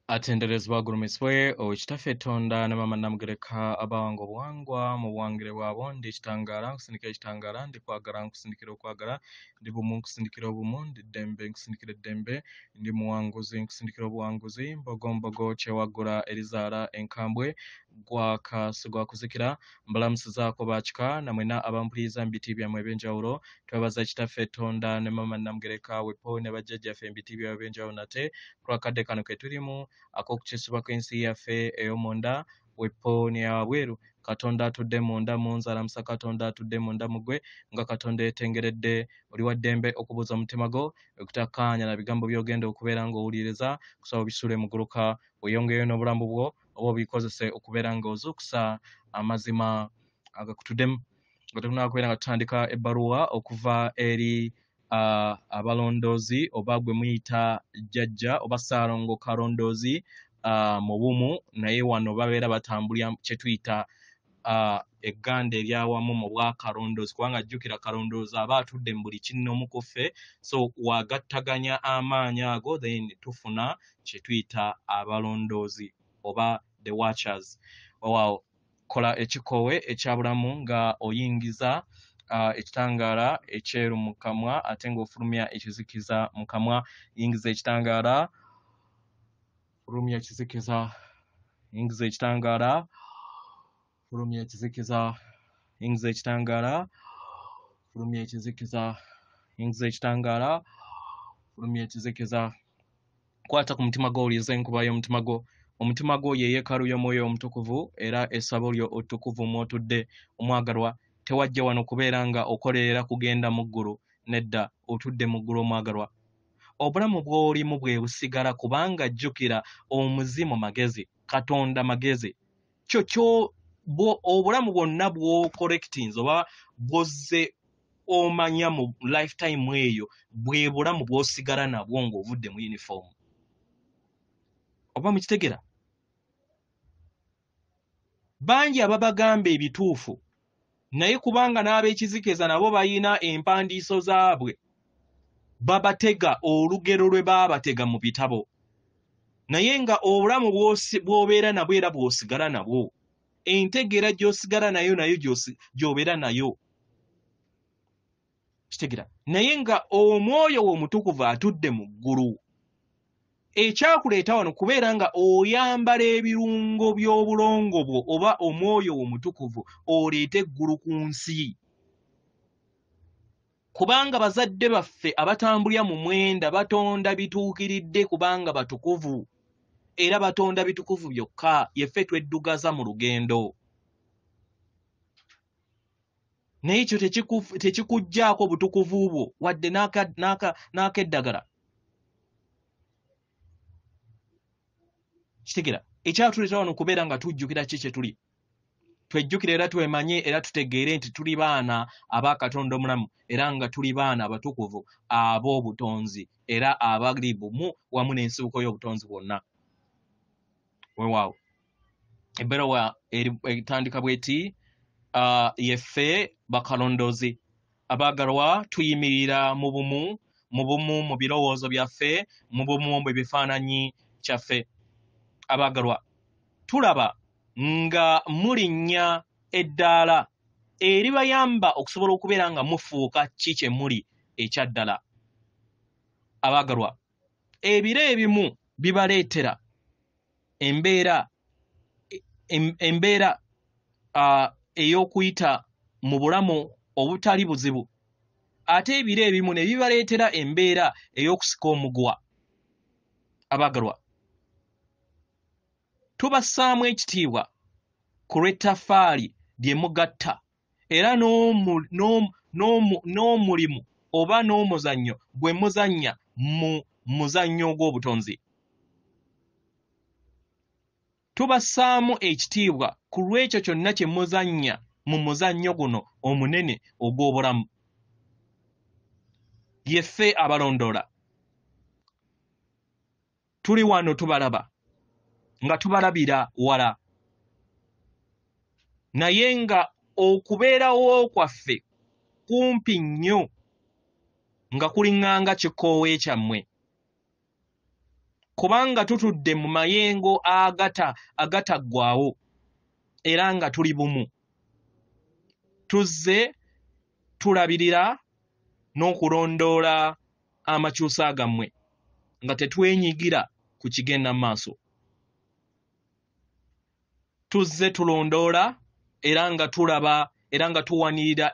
Atenderezebwa agulumizibwe Owekitaffe Tonda ne Maama Namugereka abawanga obuwangwa mu buwangire bwabwo. Ndi kitangaala nkusindikira ekitangaala, ndi kwagala nkusindikira okwagala, ndi bumu nkusindikira obumu, ndi ddembe nkusindikira eddembe, ndi muwanguzi nkusindikira obuwanguzi, mbogombogo kyewaggula erizaala enkambwe, gwaka si gwa kuzikira. Mbalamusizaako bakika na mwenna abampuliriza mu biti byammwe eby'enjawulo. Twebaza Kitaffe Tonda ne Maama Namugereka wepo ne bajjajjaffe mu biti byabwe eby'enjawulo nate ku lw'akadde kano ke tulimu ak'okukyusibwa kw'ensi yaffe ey'omunda wepo n'eyawabweru. Katonda atudde munda mu nze alamusa Katonda atudde munda mu ggwe nga Katonda yeetengeredde. Oli wa ddembe okubuuza omutima gwo okutakkaanya na bigambo by'ogenda okubeera ng'owuliriza, kusaba obisule muguluka weeyongereyo n'obulamu bwo oba obikozese okubeera ng'ozuukusa amazima agakutuddemu. Nga tetunnaba kubeera nga tutandika ebbaluwa okuva eri abalondoozi oba gwe muyita jjajja oba Ssaalongo Kalondoozi mu bumu, naye wano babeera batambulira kye tuyita egganda eryawamu mu bwakalondoozi, kubanga jjukira Kalondoozi aba atudde mu buli kinnoomu ku ffe, so wagattaganya amaanyi ago then tufuna kye tuyita abalondoozi oba the watchers. Waawo, kola ekikoowe ekya bulamu nga oyingiza ekitangaala ekyeru mu kamwa ate ng'ofulumya ekizikiza mu kamwa. Yingiza ekitangaala, fulumya ekizikiza, yingiza ekitangaala, fulumya ekizikiza, yingiza ekitangaala, fulumya ekizikiza, yingiza ekitangaala, fulumya ekizikiza. Kwata ku mutima gwo, owulirize enkuba y'omutima gwo. Omutima gwo ye yeekaalu y'Omwoyo Omutukuvu era essabo lyo ettukuvu mw'otudde. Omwagalwa, tewajja wano kubeera nga okolerera kugenda mu ggulu, nedda, otudde mu ggulu omwagalwa. Obulamu bw'olimu bwe busigala, kubanga jjukira omuzimu magezi, Katonda magezi. Kyo kyo obulamu bwonna bw'ocorrectinze oba bw'ozze omanya mu lifetime eyo bwe bulamu bw'osigala nabwo ng'ovudde mu uniform. Oba mukitegera? Bangi ababagamba ebituufu, naye kubanga n'ab'ekizikiza nabo balina empandiiso zaabwe, babatega olugero lwe baabatega mu bitabo. Naye nga obulamu bw'obeera nabwo era bw'osigala nabwo, entegeera gy'osigala nayo nayo gy'obeera nayo. Kitegera? Naye nga Omwoyo wo Omutukuvu atudde mu ggulu. Ekyakuleeta wano kubeera nga oyambala ebirungo by'obulongo bwo oba Omwoyo wo Omutukuvu oleete eggulu ku nsi. Kubanga bazadde baffe abatambulira mu mwenda batonda bituukiridde kubanga batukuvu, era batonda bitukuvu byokka, yeffe tweddugaza mu lugendo. Naye ekyo tekikuggyaako butukuvu bwo wadde n'akeddagala. Kitegera? Ekyatuleeta wano kubeera nga tujjukira ki kye tuli. Twejjukire era twemanye era tutegeere nti tuli baana aba Katonda omulamu era nga tuli baana abatukuvu ab'obutonzi era abali bumu wamu n'ensibuko y'obutonzi bwonna. Weewaawo. Ebbaluwa etandika bw'eti, yeffe bakalondoozi abaagalwa tuyimirira mu bumu, mu bumu mu birowoozo byaffe, mu bumu mu bifaananyi kyaffe. Abaagalwa, tulaba nga mulinnya eddaala eribayamba okusobola okubeera nga mufuuka ki kye muli ekya ddala. Abaagalwa, ebiro ebimu bibaleetera embeera ey'okuyita mu bulamu obutali buzibu, ate ebiro ebimu ne bibaleetera embeera ey'okusika omuguwa. Abaagalwa, tubassaamu ekitiibwa ku lw'ettaffaali lye mugatta era n'omulimu oba n'omuzannyo gwe muzannya mu muzannyo gw'obutonzi. Tubassaamu ekitiibwa ku lw'ekyo kyonna kye muzannya mu muzannyo guno omunene ogw'obulamu. Yeffe abalondoola. Tuli wano tubalaba nga tubalabira wala, naye nga okubeerawo kwaffe kumpi nnyo nga kuliŋŋanga kikoowe kyammwe. Kubanga tutudde mu mayengo agataggwaawo era nga tuli bumu. Tuzze tulabirira n'okulondoola amakyusa gammwe nga tetwenyigira ku kigenda mu maaso. Tuzze tulondoola era nga tulaba era nga tuwanirira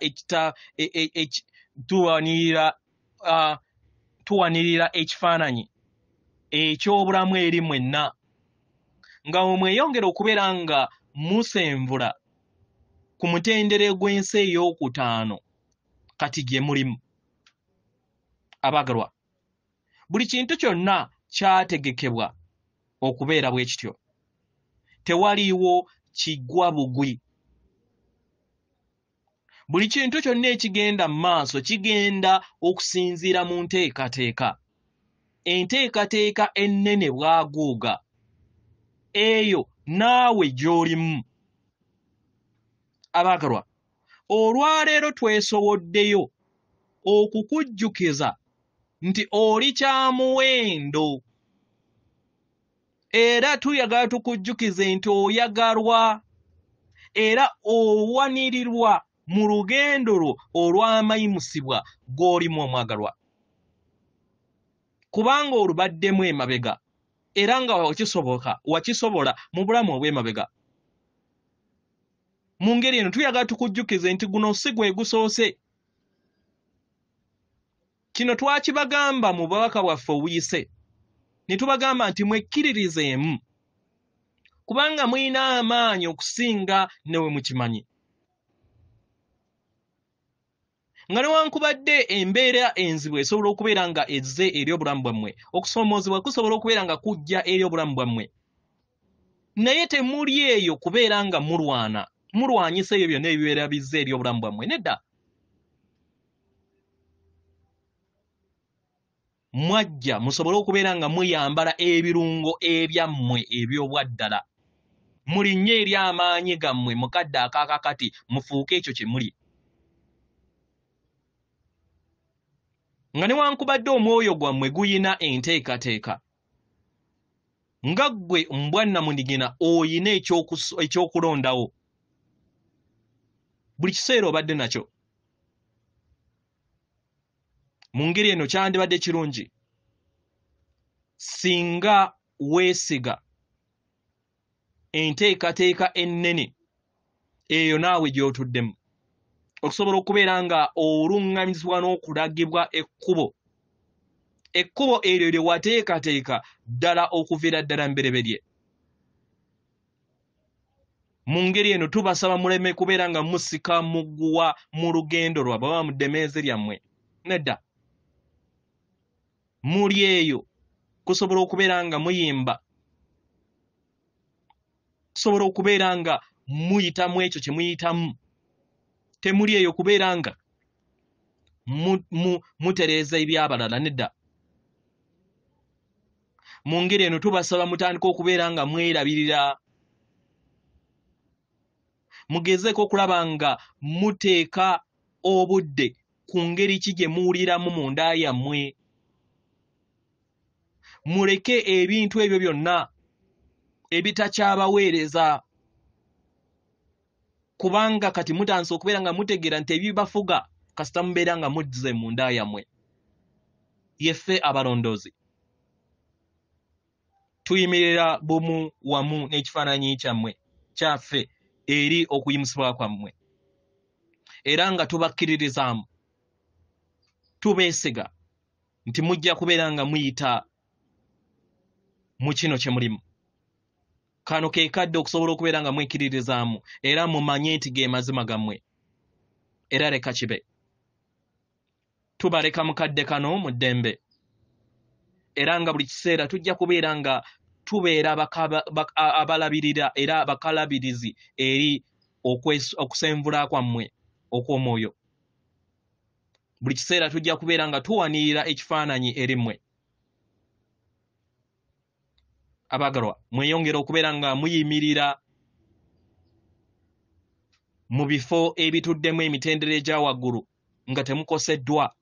tuwanirira ekifaananyi eky'obulamu eri mwenna, nga mweyongera okubeera nga musenvula ku mutendera gw'ensi ey'okutaano kati gye mulimu. Abaagalwa, buli kintu kyonna kyategekebwa okubeera bwe kityo. Tewaliiwo kigwa bugwi. Buli kintu kyonna ekigenda mu maaso kigenda okusinziira mu nteekateeka. Enteekateeka ennene bwaguuga eyo naawe gy'olimu. Abaagalwa, olwaleero twesowoddeyo okukujjukiza nti oli kya muwendo, era tuyagala tukujjukize nti oyagalwa era owanirirwa mu lugendo lwo olw'amayimusibwa g'olimu omwagalwa, kubanga olubaddemu emabega era nga wakisobola mu bulamu obw'emabega. Mu ngeri eno tuyagala tukujjukize nti guno si gwe gusoose. Kino twakibagamba mu bubaka bwaffe obuyise, ne tubagamba nti mwekkiririzeemu, kubanga mulina amaanyi okusinga ne we mukimanyi. Nga newankubadde embeera enzibu esobola okubeera nga ezze eri obulamu bwammwe, okusoomoozebwa kusobola okubeera nga kujja eri obulamu bwammwe, naye temuli eyo kubeera nga mulwanyisa ebyo byonna ebibeera bizze eri obulamu bwammwe. Nedda, mwajja musobole okubeera nga muyambala ebirungo ebyammwe eby'obwaddala, mulinnye eri amaanyi gammwe mukadde akaakakati, mufuuke ekyo kye muli. Nga newankubadde omwoyo gwammwe guyina enteekateeka, nga ggwe mbwannamunigina oyina ekyokulondawo, buli kiseera obadde nakyo. Mu ngeri eno kyandibadde kirungi singa weesiga enteekateeka ennene eyo naawe gy'otuddemu, okusobola okubeera nga oluŋŋamizibwa n'okulagibwa ekkubo. Ekkubo eryo lye wateekateeka ddala okuviira ddala mbereberye. Mu ngeri eno tubasaba muleme kubeera nga musika muguwa mu lugendo lwabwe oba mu ddemeeze lyammwe. Nedda, muli eyo kusobola okubeera nga muyimba, kusobola okubeera nga muyitamu ekyo kye muyitamu. Temuli eyo kubeera nga mutereeza ebyabalala. Nedda, mu ngeri eno tubasaba mutandike okubeera nga mwerabirira, mugezeeko okulaba nga muteeka obudde ku ngeri ki gye muwuliramu munda yammwe. Muleke ebintu ebyo byonna ebitakyabaweereza, kubanga kati mutandise okubeera nga mutegeera nti ebibafuga kasita mubeera nga muzze munda yammwe. Yeffe abalondoozi tuyimirira bumu wamu n'ekifaananyi kyammwe kyaffe eri okuyimusibwa kwammwe, era nga tubakkiririzaamu, tubeesiga nti mujja kubeera nga muyita mu kino kye mulimu. Kano ke kadde okusobola okubeera nga mwekkiririzaamu era mumanye nti ge mazima gammwe, era leka kibe. Tubaleka mu kadde kano mu ddembe, era nga buli kiseera tujja kubeera nga tubeera abalabirira era abakalabirizi eri okusenvula kwammwe okw'omwoyo. Buli kiseera tujja kubeera nga tuwanirira ekifaananyi eri mmwe. Abaagalwa, mweyongere okubeera nga muyimirira mu bifo ebituddemu emitendera egya waggulu nga temukoseddwa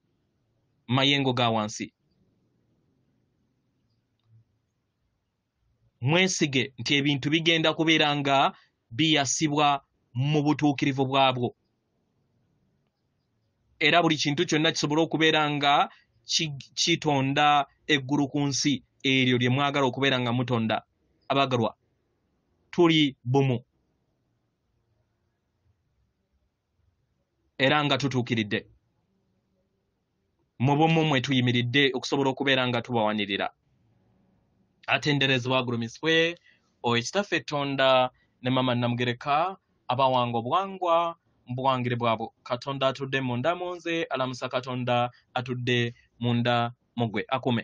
mayengo ga wansi. Mwesige nti ebintu bigenda kubeera nga biyasibwa mu butuukirivu bwabwo, era buli kintu kyonna kisobole okubeera nga kitonda eggulu ku nsi eryo lye mwagala okubeera nga mutonda. Abagalwa, tuli bumu era nga tutuukiridde mu bumu mwe tuyimiridde okusobola okubeera nga tubawanirira. Atenderezebwa agulumizibwe oyo Kitaffe Tonda ne Mama Namugereka abawanga obuwangwa mu buwangire bwabwo. Katonda atudde munda mu nze alamusa Katonda atudde munda mu ggwe. Akume.